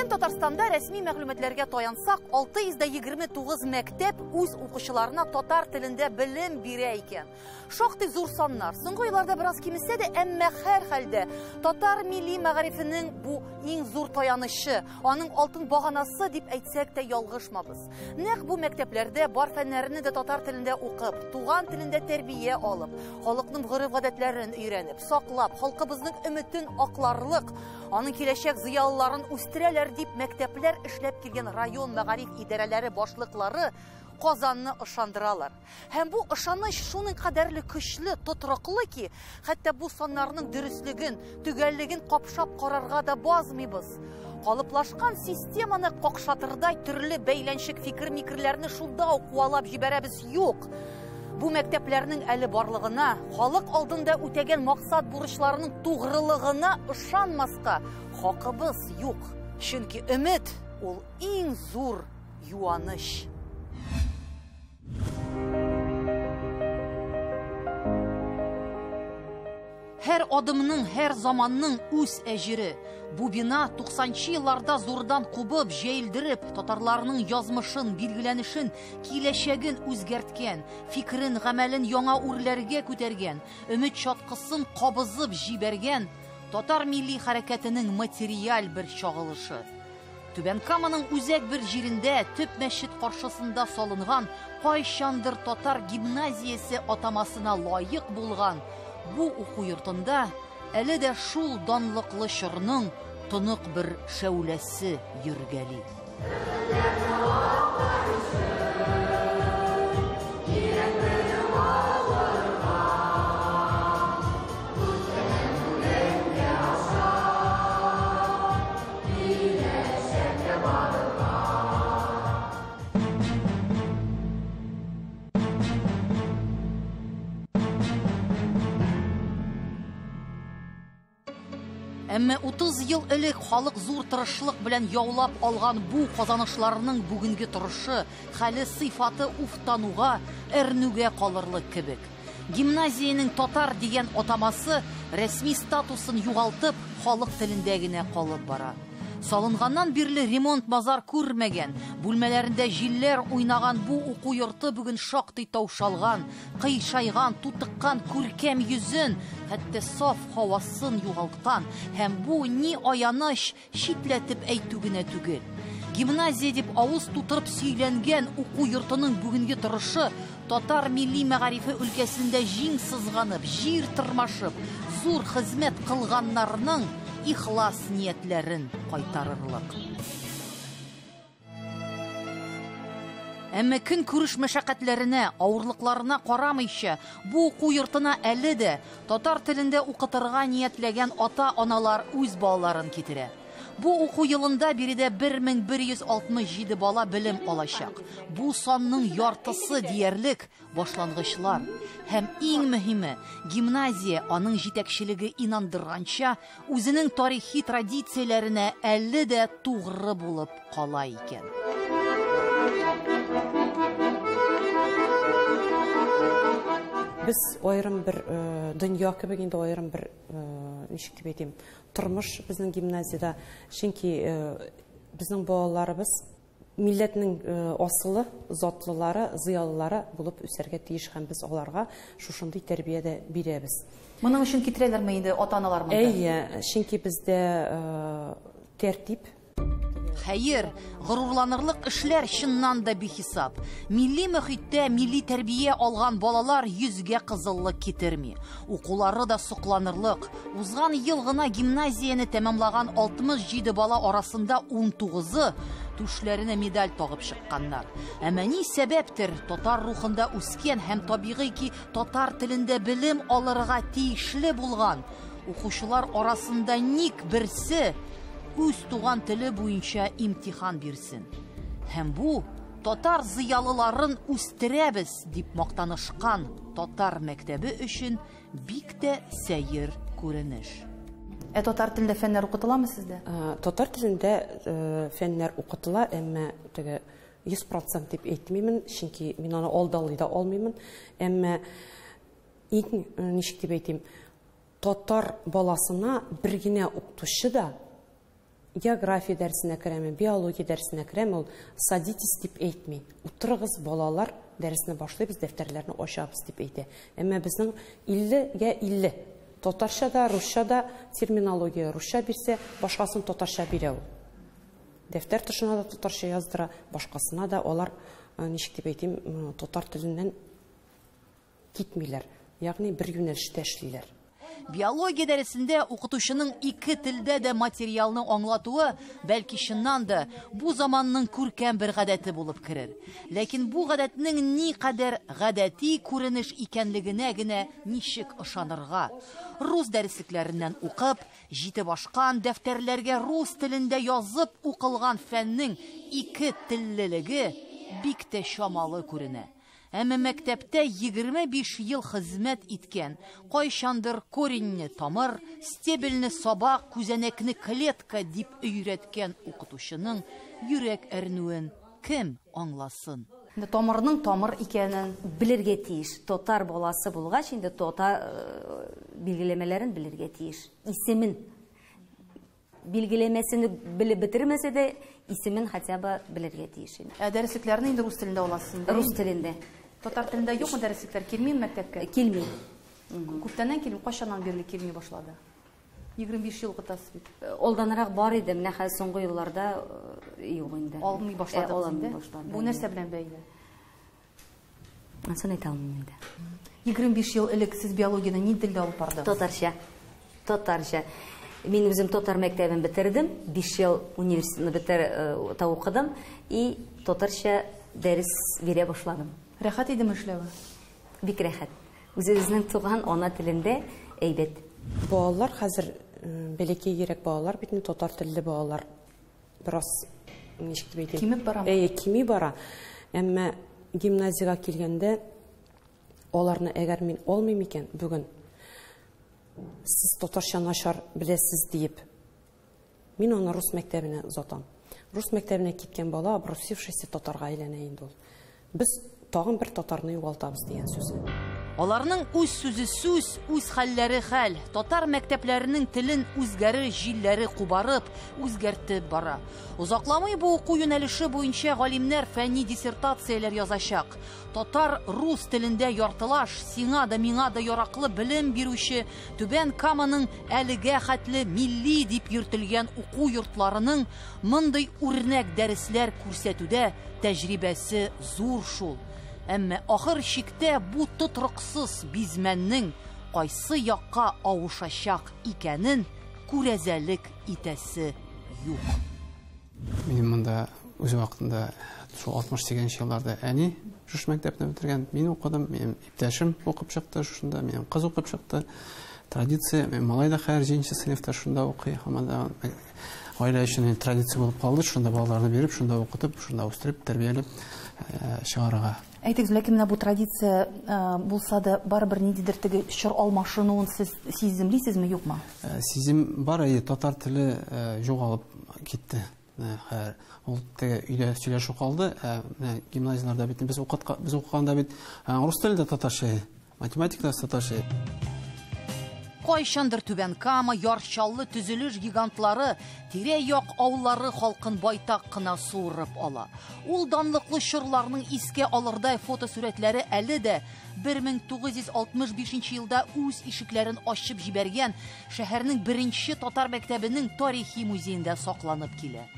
Бөтен Татарстанда рәсми мәгълүматларга таянсак, 629 мәктәп үз укучыларына татар телендә белем бирә икән. Шактый зур саннар. Соңгы елларда бераз кимесә дә, әмма һәрхәлдә татар милли мәгарифенең бу иң зур таянычы, аның алтын баганасы дип әйтсәк тә ялгышмабыз. Нәкъ бу мәктәпләрдә бар фәннәрне дә татар телендә укып, туган телендә тәрбия алып, халыкның гореф-гадәтләрен өйрәнеп, саклап, халкыбызның өметен акларлык, аның киләчәк зыялыларын үстерәләр дип мәктәпләр эшләп килгән район мәгариф идарәләре башлыклары Казанны ышандыралар. Һәм бу ышаныч шуның кадәрле көчле, тотрыклы ки, хәтта бу саннарның дөреслеген, төгәллеген капшап карарга да базмыйбыз. Калыплашкан системаны какшатырдай төрле бәйләнчек фикер-микерләрне шунда ук куалап җибәрәбез. Юк. Бу мәктәпләрнең әле барлыгына, халык алдында үтәгән максат бурычларының тугрылыгына ышанмаска хакыбыз юк. Чөнки өмет ул иң зур юаныч. Һәр адымның, һәр заманның үз әҗере. Бу бина 90нчы елларда зурдан кубып, җәелдереп, татарларның язмышын, билгеләнешен, киләчәген үзгәрткән, фикерен, гамәлен яңа үрләргә күтәргән, өмет чаткысын кабызып җибәргән татар милли хәрәкәтенең материаль бер чагылышы. Түбән Каманың үзәк бер җирендә, төп мәчет каршысында салынган кайчандыр татар гимназиясе атамасына лаек булган бу уку йортында әле дә шул данлыклы чорның тонык бер шәүләсе йөргәли. Әмма 30 ел элек халык зур тырышлык белән яулап алган бу казанышларның бүгенге торышы, хәле, сыйфаты уфтануга, әрнүгә калырлык кебек. Гимназиянең татар дигән атамасы рәсми статусын югалтып, халык телендә генә калып бара. Салынганнан бирле ремонт базар күрмәгән, бүлмәләрендә җилләр уйнаган бу уку йорты бүген шактый таушалган, кыйшайган, тутыккан күркәм йөзен, хәтта саф һавасын югалткан һәм бу ни аяныч, читләтеп әйтү генә түгел. Гимназия дип авыз тутырып сөйләнгән уку йортының бүгенге торышы татар милли мәгарифе өлкәсендә җиң сызганып, җир тырмашып, зур хезмәт кылганнарның ихлас ниятләрен кайтарырлык. Әмма көнкүреш мәшәкатьләренә, авырлыкларына карамыйча, бу уку йортына әле дә татар телендә укытырга ниятләгән ата-аналар үз балаларын китерә. Бу уку елында биредә 1167 бала белем алачак. Бу санның яртысы диярлек башлангычлар. Һәм иң мөһиме, гимназия аның җитәкчелеге инандырганча үзенең тарихи традицияләренә әле дә тугры булып кала икән. Без аерым бер дөнья кебек инде, аерым бер, ничек дип әйтим, тормыш безнең гимназиядә. Чөнки безнең балаларыбыз милләтнең асылы, затлылары, зыялылары булып үсәргә тиеш һәм без аларга шушындый тәрбия дә бирәбез. Моның өчен китерәләрме инде ата-аналар монда? Әйе, чөнки бездә тәртип. Хәер, горурланырлык эшләр чыннан да бихисап. Милли мөхиттә милли тәрбия алган балалар йөзгә кызыллык китерми. Укулары да сокланырлык. Узган ел гына гимназияне тәмамлаган 67 бала арасында 19-ы түшләренә медаль тагып чыкканнар. Әмма ни сәбәптер татар рухында үскән һәм табигый ки татар телендә белем алырга тиешле булган укучылар арасында ник берсе үз туган теле буенча имтихан бирсен. Һәм бу татар зыялыларын үстерәбез дип мактанышкан татар мәктәбе өчен бик тә сәер күренеш. Ә татар телендә фәннәр укытыламы сездә? Татар телендә фәннәр укытыла, әмма теге 100% дип әйтмимен, чөнки мин аны алдалый да алмыймын. Әмма иң, ничек дип әйтим, татар баласына бер генә укытучы да География дәресенә керәме, биология дәресенә керәме, ул садитесь дип әйтми. Утырыгыз, балалар, дәресне башлыйбыз, дәфтәрләрне ачабыз дип әйтә. Әмма безнең 50-гә 50. Татарча да, русча да терминология русча бирсә, башкасын татарча бирә ул. Дәфтәр тышына да татарча яздыра, башкасына да алар, ничек дип әйтим, татар теленнән китмиләр. Ягъни бер юнәлештә эшлиләр. Биология дәресендә укытучының ике телдә дә материалны аңлатуы, бәлки чыннан да бу заманның күркәм бер гадәте булып керер. Ләкин бу гадәтнең ни кадәр гадәти күренеш икәнлегенә генә ничек ышанырга? Рус дәреслекләреннән укып, җитеп ашкан дәфтәрләргә рус телендә язып укылган фәннең ике теллелеге бик тә чамалы күренә. Әмма мәктәптә 25 ел хезмәт иткән, кайчандыр кореньне тамыр, стебельне сабак, күзәнәкне клетка дип өйрәткән укытучының йөрәк әрнүен кем аңласын? Инде тамырның тамыр икәнен белергә тиеш. Татар баласы булгач, инде татар билгеләмәләрен белергә тиеш. Исемен билгеләмәсен белеп бетермәсә дә, исемен хотя бы белергә тиеш инде. Ә дәреслекләрне инде рус телендә аласыз инде? Рус телендә. Татар телендә юкмы дәреслекләр? Килмиме мәктәпкә? Килми. Күптәннән килми, кайчаннан бирле килми башлады? 25 ел укытасыз бит. Алданрак бар иде, менә хәзер соңгы елларда юк инде. Алмый башладыгыз инде. Бу нәрсә белән бәйле? Анысын әйтә алмыйм инде. 25 ел элек сез биологияне ни телдә алып бардыгыз? Татарча. Татарча. Мин үзем татар мәктәбен бетердем, 5 ел университетны бетер укыдым и татарча дәрес бирә башладым. Рәхәт идеме эшләве? Бик рәхәт. Үзебезнең туган ана телендә әйбәт. Балалар хәзер бәләкәй йөрәк балалар бит инде, татар телле балалар бераз ничек дип әйтим? Кимеп бара. Әйе, кими бара. Әмма гимназиягә килгәндә аларны әгәр мин алмыйм икән бүген, сез татарча начар беләсез диеп, мин аны рус мәктәбенә озатам. Рус мәктәбенә киткән бала обрусившийся татарга әйләнә инде ул. Без тагын бер татарны югалтабыз дигән сүз. Аларның үз сүзе сүз, үз хәлләре хәл. Татар мәктәпләренең телен үзгәре җилләре кубарып, үзгәртеп бара. Озакламый бу уку юнәлеше буенча галимнәр фәнни диссертацияләр язачак. Татар рус телендә яртылаш, сиңа да миңа да яраклы белем бирүче Түбән Каманың әлегә хәтле милли дип йөртелгән уку йортларының мондый үрнәк дәресләр күрсәтүдә тәҗрибәсе зур шул. Әмма ахыр чиктә бу тотрыксыз бизмәннең кайсы якка авышачак икәнен күрәзәлек итәсе юк. Минем монда үз вакытында шул 68 елларда әни шушы мәктәпне бетергән, мин укыдым, минем иптәшем укып чыкты шушында, минем кыз укып чыкты. Традиция, минем малай да хәзер җиденче сыйныфта шунда укый, һаман да гаилә өчен традиция булып калды, шунда балаларны биреп, шунда укытып, шунда үстереп, тәрбияләп чыгарырга. Әйтегез, ләкин менә бу традиция булса да барыбер ниндидер теге чор алмашынуын сез сиземлисезме, юкмы? Сизем бар, әйе, татар теле югалып китте. Хәер, ул теге өйдә сөйләшү калды. Менә гимназияләрдә бит без укыганда бит рус теле дә татарча, математика да татарча. Кайчандыр Түбән Кама, Яр Чаллы төзелеш гигантлары тирә-як авыллары халкын байтак кына суырып ала. Ул данлыклы чорларның искә алырдай фотосурәтләре әле дә 1965 елда үз ишекләрен ачып җибәргән шәһәрнең беренче татар мәктәбенең тарихи музеенда сакланып килә.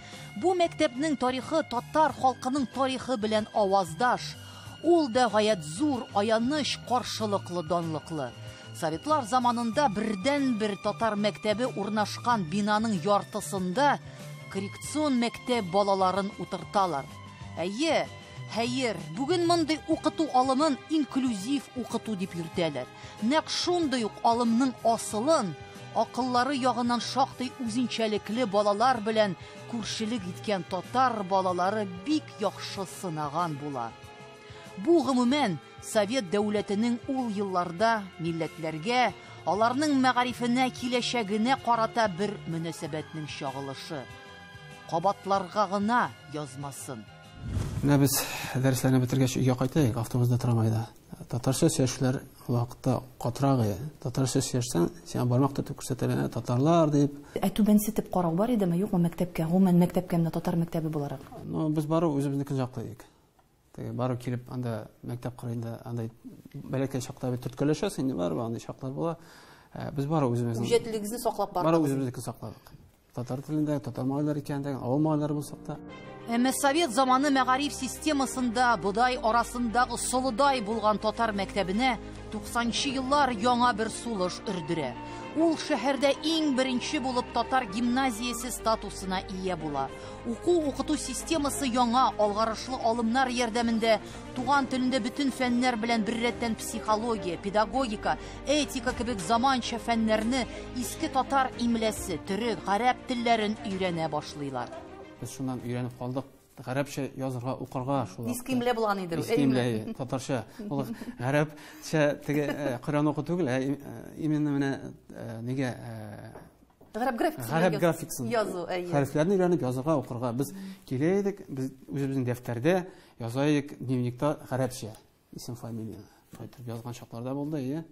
Бу мәктәпнең тарихы татар халкының тарихы белән аваздаш. Ул да гаять зур, аяныч, каршылыклы, данлыклы. Советлар заманында бердән-бер татар мәктәбе урнашкан бинаның яртысында коррекцион мәктәп балаларын утырталар. Әйе, хәер, бүген мондый укыту алымын инклюзив укыту дип йөртәләр. Нәкъ шундый ук алымның асылын акыллары ягыннан шактый үзенчәлекле балалар белән күршелек иткән татар балалары бик яхшы сынаган була. Бу гомумән Совет дәүләтенең ул елларда милләтләргә, аларның мәгарифенә, киләчәгенә карата бер мөнәсәбәтнең чагылышы. Кабатларга гына язмасын. Менә без дәресләрне бетергәч өйгә кайтайык, автобусда, трамвайда. Татарча сөйләшүләр вакытта катырак иде. Татарча сөйләшсәң, сиңа бармак төртеп күрсәтәләр, татарлар дип. Ә түбәнсетеп карау бар идеме, юкмы мәктәпкә? Гомумән мәктәпкә менә татар мәктәбе буларак. Ну, без бары үзебезнекен жаклый идек. Теге бары килеп анда мәктәп кырыенда андай бәләкәй чакта бит төрткәләшәсең инде, барыбер андый чаклар була. Без бары үзебезнең Үҗәтлегегезне саклап бары бардыгыз. үзебезнекен сакладык. Татар телендә, татар малайлары икән, авыл малайлары булсак та. Әмма совет заманы мәгариф системасында бодай арасындагы солыдай булган татар мәктәбенә 90нчы еллар яңа бер сулыш өрдерә. Ул шәһәрдә иң беренче булып татар гимназиясе статусына ия була. Уку-укыту системасы яңа алгарышлы алымнар ярдәмендә туган телендә бөтен фәннәр белән беррәттән психология, педагогика, этика кебек заманча фәннәрне иске татар имләсе, төрек, гарәп телләрен өйрәнә башлыйлар. Без шуннан өйрәнеп калдык. Гарәпчә язырга, укырга шул. Иске имлә булган иде. Иске имлә, татарча. Ул гарәпчә теге Коръән уку түгел, ә именно менә нигә гарәп графикасын. Гарәп графикасын. Язу, әйе. Хәрефләрне өйрәнеп язырга, укырга. Без килә идек, без үзебезнең дәфтәрдә яза идек, дневникта гарәпчә исем, фамилияне. Шулай итеп язган чаклар да булды, әйе.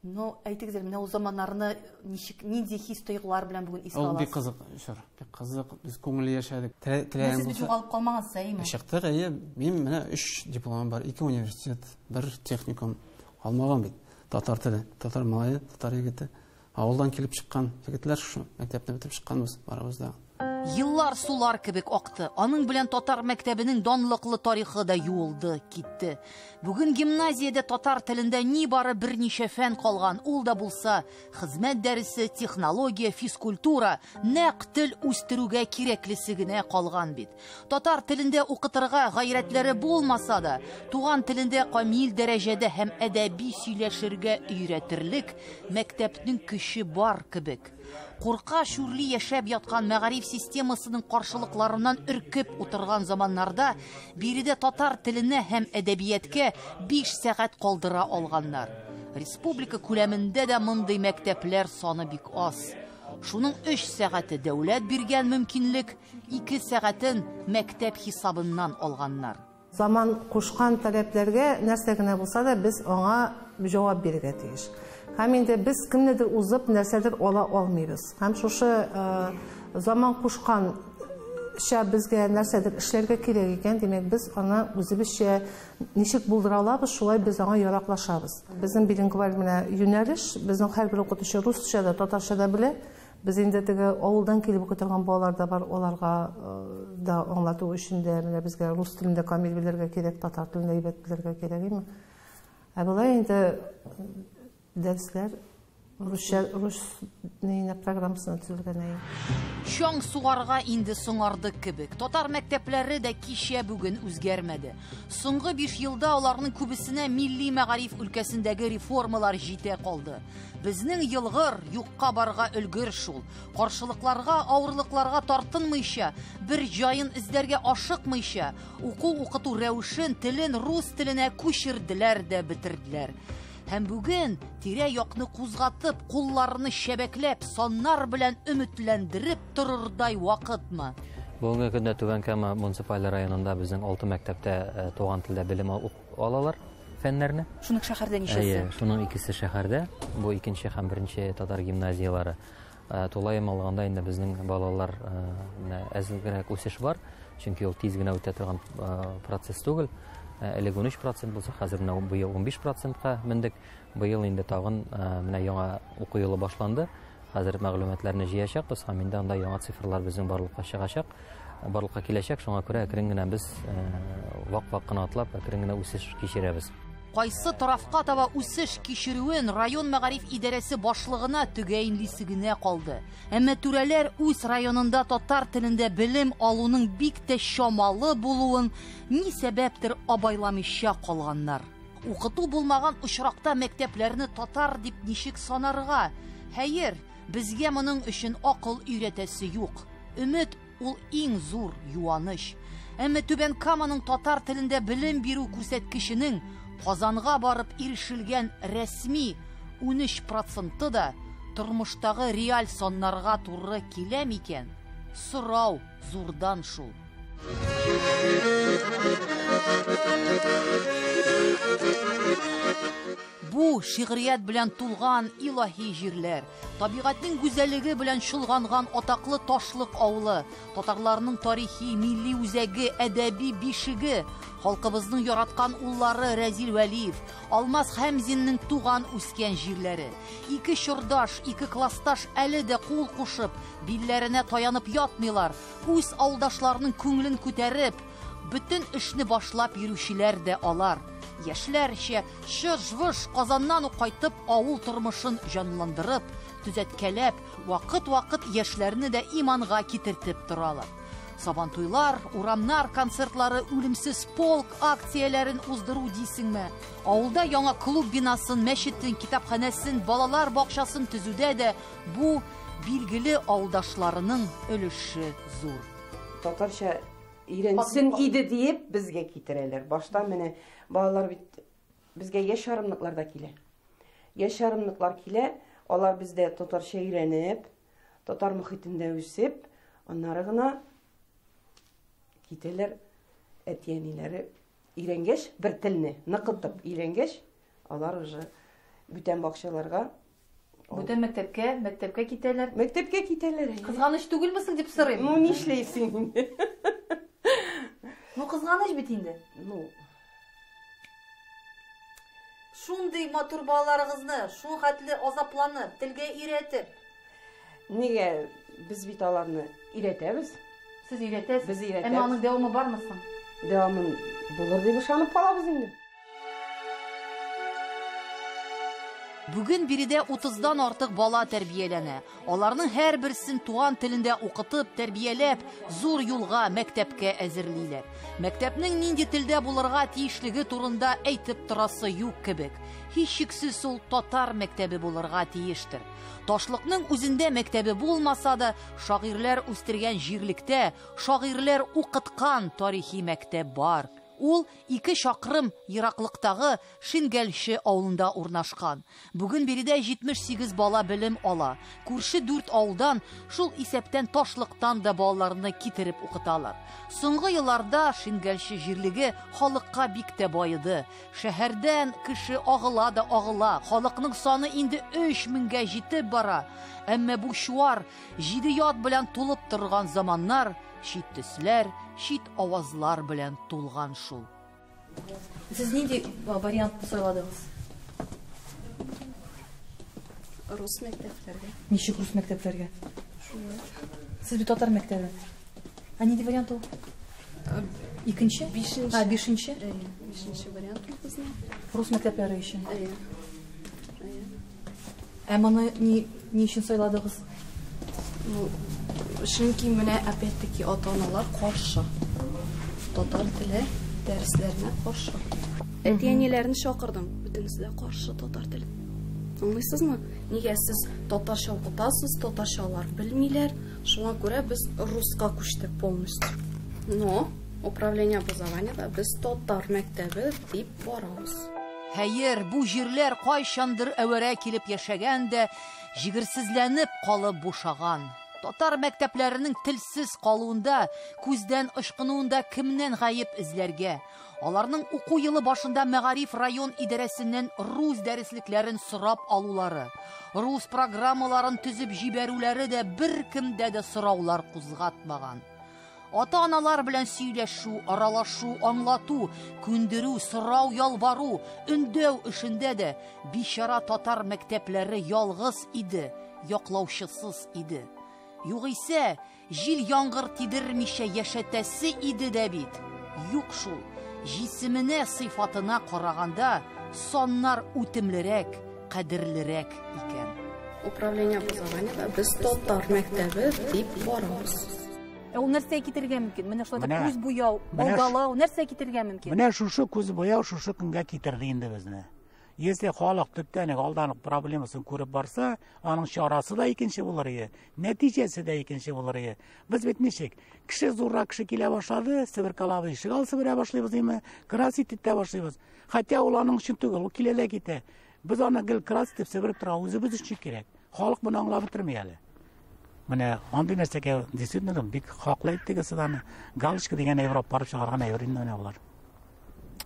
Ну, әйтегез әле, менә ул заманнарны ничек, нинди хис-тойгылар белән бүген искә Ул аласыз? бик кызык чор, бик кызык. Без күңелле яшәдек. Менә сез бит югалып калмагансыз, әйеме? Чыктык, әйе. Мин менә 3 дипломым бар, 2 университет, 1 техникум алмаган бит. Татар теле, татар малае, татар егете. Авылдан килеп чыккан егетләр шушы мәктәпне бетереп чыкканбыз барыбыз да. Еллар сулар кебек акты. Аның белән татар мәктәбенең данлыклы тарихы да юылды, китте. Бүген гимназиядә татар телендә нибары берничә фән калган. Ул да булса хезмәт дәресе, технология, физкультура, нәкъ тел үстерүгә кирәклесе генә калган бит. Татар телендә укытырга гайрәтләре булмаса да, туган телендә камил дәрәҗәдә һәм әдәби сөйләшергә өйрәтерлек мәктәпнең көче бар кебек. Курка шүрли яшәп яткан мәгариф системасының каршылыкларыннан өркеп утырган заманнарда биредә татар теленә һәм әдәбияткә 5 сәгать калдыра алганнар. Республика күләмендә дә мондый мәктәпләр саны бик аз. Шуның 3 сәгате дәүләт биргән мөмкинлек, 2 сәгатен мәктәп хисабыннан алганнар. Заман кушкан таләпләргә нәрсә генә булса да без аңа җавап бирергә тиеш. Һәм инде без кемнедер узып нәрсәдер ала алмыйбыз. Һәм шушы заман кушканча безгә нәрсәдер эшләргә кирәк икән, димәк без аны үзебезчә ничек булдыра алабыз, шулай без аңа яраклашабыз. Безнең билингваль менә юнәлеш, безнең һәрбер укытучы русча да, татарча да белә. Без инде теге авылдан килеп укый торган балалар да бар, аларга да аңлату өчен дә менә безгә рус телен дә камил белергә кирәк, татар телен дә әйбәт белергә кирәк, әйме? Ә болай инде дәресләр русча, рус нейне программасына төзелгән әйе. Чаң сугарга инде соңарды кебек. Татар мәктәпләре дә кичә бүген үзгәрмәде. Соңгы 5 елда аларның күбесенә милли мәгариф өлкәсендәге реформалар җитә калды. Безнең елгыр юкка барга өлгер шул. Каршылыкларга, авырлыкларга тартынмыйча, бер җаен эзләргә ашыкмыйча, уку-укыту рәвешен, телен рус теленә күчерделәр дә бетерделәр. Һәм бүген тирә-якны кузгатып, кулларны шәбәкләп, саннар белән өметләндереп торырдай вакытмы? Бүгенге көндә Түбән Кама муниципаль районында безнең 6 мәктәптә туган телдә белем алалар фәннәрне. Шуның шәһәрдә ничәсе? Әйе, шуның икесе шәһәрдә. Бу икенче һәм беренче татар гимназияләре. Тулаем алганда инде безнең балалар менә әзрәк үсеш бар, чөнки ул тиз генә үтә торган процесс түгел. Элек 13% булса, хәзер менә быел 15%-ка мендек. Быел инде тагын менә яңа уку елы башланды. Хәзер мәгълүматларны җыячакбыз һәм инде анда яңа цифрлар безнең барлыкка чыгачак, барлыкка киләчәк. Шуңа күрә әкрен генә без вак-вак кына атлап, әкрен генә үсеш кичерәбез. Кайсы тарафка таба үсеш кичерүен район мәгариф идарәсе башлыгына төгәйнлисе генә калды. Әмма түрәләр үз районында татар телендә белем алуның бик тә чамалы булуын ни сәбәптер абайламыйча калганнар. Укыту булмаган очракта мәктәпләрне татар дип ничек санарга? Хәер, безгә моның өчен акыл өйрәтәсе юк. Өмет ул иң зур юаныч. Әмма Түбән Каманың татар телендә белем бирү күрсәткеченең Казанга барып ирешелгән рәсми 13% да тормыштагы реаль саннарга туры килә микән? Сорау зурдан шул. шигърият белән тулган илаһи җирләр, табигатьнең гүзәллеге белән чолганган атаклы Ташлык авылы, татарларның тарихи, милли үзәге, әдәби бишеге, халкыбызның яраткан уллары Рәзил Вәлиев, Алмаз Хәмзиннең туган үскән җирләре. Ике чордаш, ике классташ әле дә кул кушып, билләренә таянып ятмыйлар. Үз авылдашларының күңелен күтәреп, бөтен эшне башлап йөрүчеләр дә алар. Яшьләрчә чыж-выж Казаннан ук кайтып, авыл тормышын җанландырып, төзәткәләп, вакыт-вакыт яшьләрне дә иманга китертеп торалар. Сабантуйлар, урамнар концертлары, үлемсез полк акцияләрен уздыру дисеңме? Авылда яңа клуб бинасын, мәчетен, китапханәсен, балалар бакчасын төзүдә дә бу билгеле авылдашларының өлеше зур. Татарча өйрәнсен иде диеп безгә китерәләр. Башта менә балалар бит безгә яшь ярымныклар да килә. Яшь ярымныклар килә, алар бездә татарча өйрәнеп, татар мохитендә үсеп, аннары гына китәләр әти-әниләре өйрәнгәч, бер телне ныкытып өйрәнгәч, алар уже бүтән бакчаларга, Бүтән мәктәпкә, мәктәпкә китәләр. Мәктәпкә китәләр. Кызганыч түгелме соң дип сорыйм. Ну, нишләйсең инде? Ну, кызганыч бит инде. Ну. Шундый матур балаларыгызны, шул хәтле азапланып, телгә өйрәтеп. Нигә без бит аларны өйрәтәбез? Сез өйрәтәсез. Без өйрәтәбез. Әмма аның дәвамы бармы соң? Дәвамын булыр дип ышанып калабыз инде. Бүген биредә 30-дан артык бала тәрбияләнә. Аларның һәрберсен туган телендә укытып, тәрбияләп, зур юлга, мәктәпкә әзерлиләр. Мәктәпнең нинди телдә булырга тиешлеге турында әйтеп торасы юк кебек. Һичшиксез ул татар мәктәбе булырга тиештер. Ташлыкның үзендә мәктәбе булмаса да, шагыйрьләр үстергән җирлектә, шагыйрьләр укыткан тарихи мәктәп бар. Ул 2 чакрым ераклыктагы Шингәлче авылында урнашкан. Бүген биредә 78 бала белем ала. Күрше 4 авылдан, шул исәптән Ташлыктан да балаларны китереп укыталар. Соңгы елларда Шингәлче җирлеге халыкка бик тә байыды. Шәһәрдән кеше агыла да агыла. Халыкның саны инде 3000гә җитеп бара. Әмма бу чуар 7 ят белән тулып торган заманнар, чит төсләр, чит авазлар белән тулган шул. Сез нинди вариантны сайладыгыз? Рус мәктәпләргә. Ничек рус мәктәпләргә? Шулай. Сез бит татар мәктәбе. Ә нинди вариант ул? Икенче? Бишенче. А, бишенче? Әйе, бишенче вариант ул безнең. Рус мәктәпләре өчен. Әйе. Әйе. Ә моны ни өчен сайладыгыз? Ну, чөнки менә опять-таки ата-аналар каршы. Татар теле дәресләренә каршы. Әти-әниләрне чакырдым, бөтенесе дә каршы татар теле. Аңлыйсызмы? Нигә сез татарча укытасыз, татарча алар белмиләр. Шуңа күрә без руска күчтек полностью. Но управление образованиеда без татар мәктәбе дип барабыз. Хәер, бу җирләр кайчандыр әвәрә килеп яшәгән дә, җигерсезләнеп калып бушаган. Татар мәктәпләренең телсез калуында, күздән ычкынуында кемнән гаеп эзләргә? Аларның уку елы башында Мәгариф район идарәсеннән рус дәреслекләрен сорап алулары, рус программаларын төзеп җибәрүләре дә беркемдә дә сораулар кузгатмаган. Ата-аналар белән сөйләшү, аралашу, аңлату, күндерү, сорау, ялвару, өндәү эшендә дә бичара татар мәктәпләре ялгыз иде, яклаучысыз иде. Югыйсә, җил яңгыр тидермичә яшәтәсе иде дә бит. Юк шул, җисеменә, сыйфатына караганда саннар үтемлерәк, кадерлерәк икән. Управление образованиеда без татар мәктәбе дип барабыз. Ә ул нәрсәгә китерергә мөмкин? Менә шулай Менә күз буяу, менә алдалау, нәрсәгә китерергә мөмкин? Менә шушы күз буяу шушы көнгә китерде инде безне. Если халык төптән үк алдан ук проблемасын күреп барса, аның чарасы да икенче булыр иде, нәтиҗәсе дә икенче булыр иде. Без бит ничек? Кеше зуррак кеше килә башлады, себеркалабыз, ишек алды себерә башлыйбыз име, красить итә башлыйбыз. Хотя ул аның өчен түгел, ул килә дә китә. Без аны гел красить итеп себереп тора, үзебез өчен кирәк. Халык моны аңлап бетерми әле. Менә андый нәрсәгә действительно бик хаклы әйттегез сез аны. Галочка дигән әйбер алып барып чыгарган әйбер инде менә болар.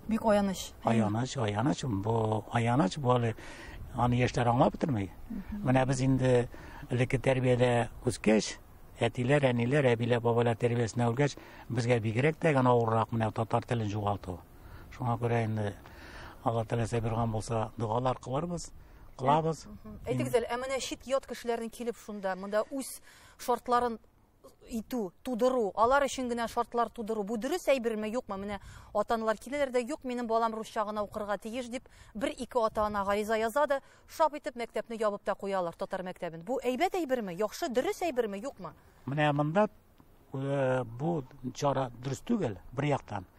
Бик аяныч. Аяныч, аяныч. Бу аяныч, бу әле аны яшьләр аңлап бетерми. Менә без инде элекке тәрбиядә үскәч, әтиләр, әниләр, әбиләр, бабайлар тәрбиясенә үлгәч, безгә бигрәк тә генә авыррак менә татар телен югалту. Шуңа күрә инде Алла теләсә биргән булса, догалар кылырбыз, кылабыз. Әйтегез әле, ә менә чит ят кешеләрнең килеп шунда, монда үз шартларын итү, тудыру, алар өчен генә шартлар тудыру, бу дөрес әйберме, юкмы? Менә ата-аналар киләләр дә, юк, минем балам русча гына укырга тиеш дип, бер-ике ата-ана гариза яза да, шап итеп мәктәпне ябып та куялар, татар мәктәбен. Бу әйбәт әйберме, яхшы, дөрес әйберме, юкмы? Менә монда бу чара дөрес түгел, бер яктан.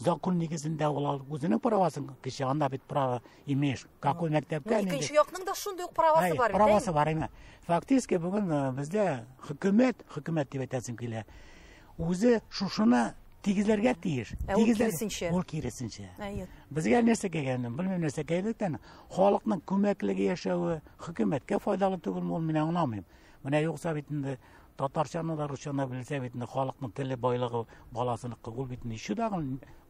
Закон нигезендә ул үзенең правасын, кеше анда бит право имеешь, какой мәктәпкә. Икенче якның да шундый ук правасы бар бит. Правасы бар, әйме. Фактически бүген бездә хөкүмәт, хөкүмәт дип әйтәсем килә, үзе шушыны тигезләргә тиеш. Ә ул киресенчә. Ул киресенчә. Безгә нәрсә килгәнен, белмим нәрсә килгәнлектән, халыкның күмәклеге яшәве хөкүмәткә файдалы түгелме, ул мин аңламыйм. Менә юкса бит инде татарчаны да русчаны белсә бит инде халыкның теле байлыгы баласыныкы, ул бит инде еще дагы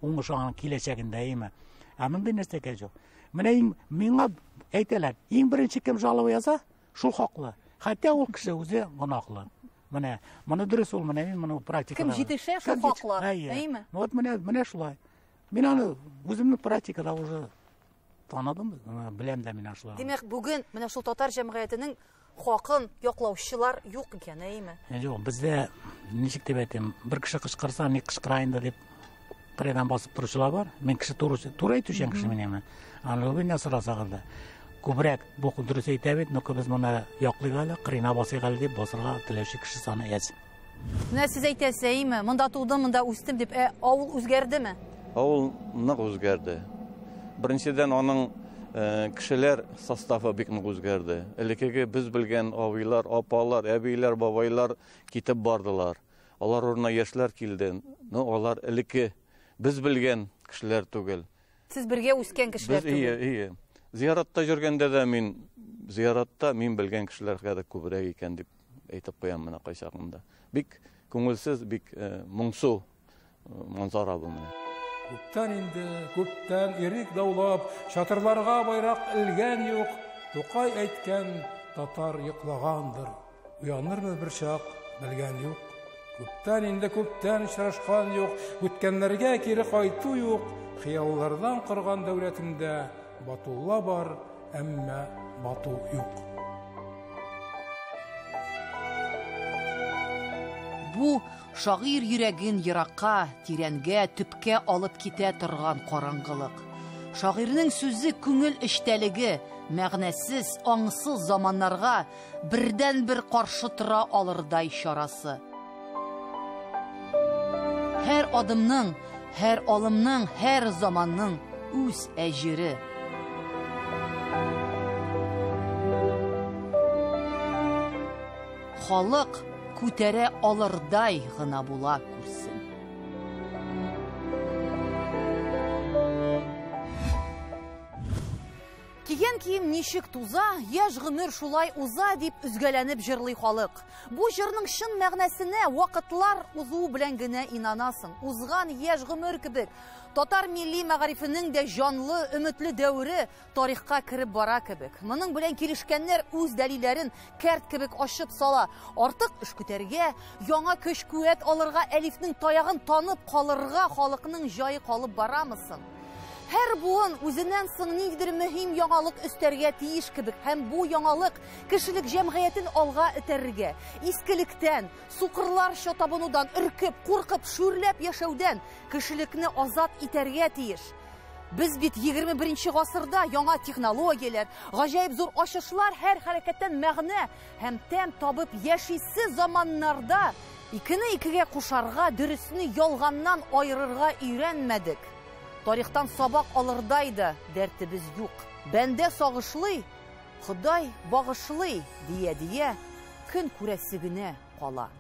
уңыш аның киләчәгендә, әйеме? Ә мондый нәрсәгә юк. Менә иң, миңа әйтәләр, иң беренче кем жалоба яза, шул хаклы. Хәтта ул кеше үзе гөнаһлы. Менә моны дөрес ул, менә мин моны практикада. Кем җитешә, шул хаклы, әйеме? Вот менә, менә шулай. Мин аны үземнең практикада уже таныдым, беләм дә мин шулай. Димәк, бүген менә шул татар җәмгыятенең хакын яклаучылар юк икән, әйеме? Юк, бездә ничек дип әйтим, бер кеше кычкырса, ни кычкыра инде дип кырыйдан басып торучылар бар. Мин кеше туры, туры әйтүчән кеше мин әмма. Аны миннән сорасагыз да, күбрәк бу дөрес әйтә бит, ну-ка без моны яклыйк әле, кырыйна басыйк әле дип басырга теләүче кеше саны әз. Менә сез әйтәсез, әйеме, монда тудым, монда үстем дип, ә авыл үзгәрдеме? Авыл нык үзгәрде. Беренчедән, аның кешеләр составы бик нык үзгәрде. Элеккеге без белгән абыйлар, апалар, әбиләр, бабайлар китеп бардылар. Алар урынына яшьләр килде. Но алар элекке без белгән кешеләр түгел. Сез бергә үскән кешеләр түгел. Ие, ие. Зияратта йөргәндә дә мин зияратта мин белгән кешеләргә дә күбрәк икән дип әйтеп куям менә кайчагында. Бик күңелсез, бик моңсу манзара бу менә. Күптән инде, күптән ирек даулап, чатырларга байрак элгән юк. Тукай әйткән, татар йоклагандыр. Уянырмы бер чак, белгән юк. Күптән инде, күптән очрашкан юк. Үткәннәргә кире кайту юк. Хыяллардан корган дәүләтемдә Батулла бар, әмма Бату юк. Бу шагыйрь йөрәген еракка, тирәнгә, төпкә алып китә торган караңгылык. Шагыйрьнең сүзе күңел эчтәлеге, мәгънәсез, аңсыз заманнарга бердән-бер каршы тора алырдай чарасы. Һәр адымның, һәр алымның, һәр заманның үз әҗере. Халык күтәрә алырдай гына була күрсен. Кигән кием ничек туза, яшь гомер шулай уза дип өзгәләнеп җырлый халык. Бу җырның чын мәгънәсенә вакытлар узуы белән генә инанасың. Узган яшь гомер кебек татар милли мәгарифенең дә җанлы, өметле дәвере тарихка кереп бара кебек. Моның белән килешкәннәр үз дәлилләрен кәрт кебек ачып сала. Артык эш көтәргә, яңа көч-куәт алырга, әлифнең таягын танып калырга халыкның җае калып барамысын? Һәр буын үзеннән соң ниндидер мөһим яңалык өстәргә тиеш кебек, һәм бу яңалык кешелек җәмгыятен алга этәрергә, искелектән, сукырларча табынудан, өркеп, куркып, шүрләп яшәүдән кешелекне азат итәргә тиеш. Без бит 21 гасырда яңа технологияләр, гаҗәеп зур ачышлар, һәр хәрәкәттән мәгънә һәм тәм табып яшисе заманнарда икене икегә кушарга, дөресне ялганнан аерырга өйрәнмәдек. Тарихтан сабак алырдай да дәртебез юк. Бәндә сагышлый, Ходай багышлый дия-дия көн күрәсе генә кала.